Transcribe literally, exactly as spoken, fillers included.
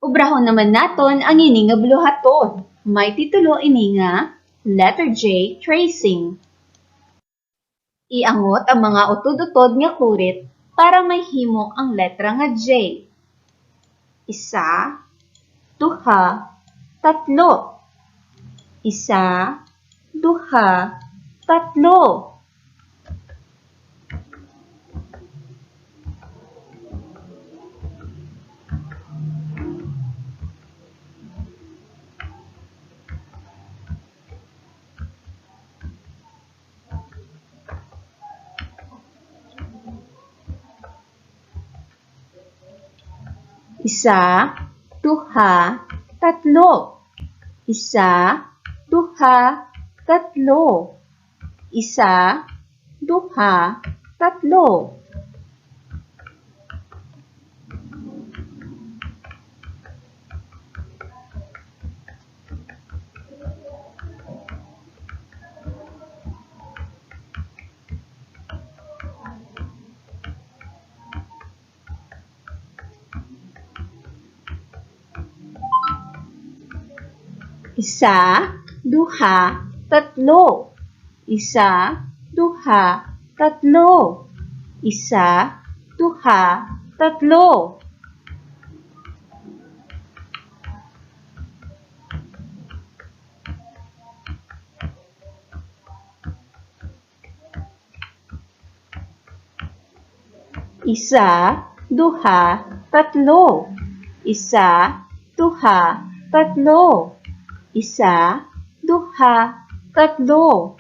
Obrahon naman naton ang ini nga buluhaton. May titulo ini nga Letter J Tracing. Iangot ang mga utod-utod nga kurit para mahimo ang letra nga J. Isa, duha, tatlo. Isa, duha, tatlo. Isa, duha, tatlo. Isa, duha, tatlo. Isa, duha, tatlo. Isa, duha, tatlo. Isa, duha, tatlo. Isa, duha, tatlo. Isa, duha, tatlo. Isa, duha, tatlo. Isa, duha, tatlo.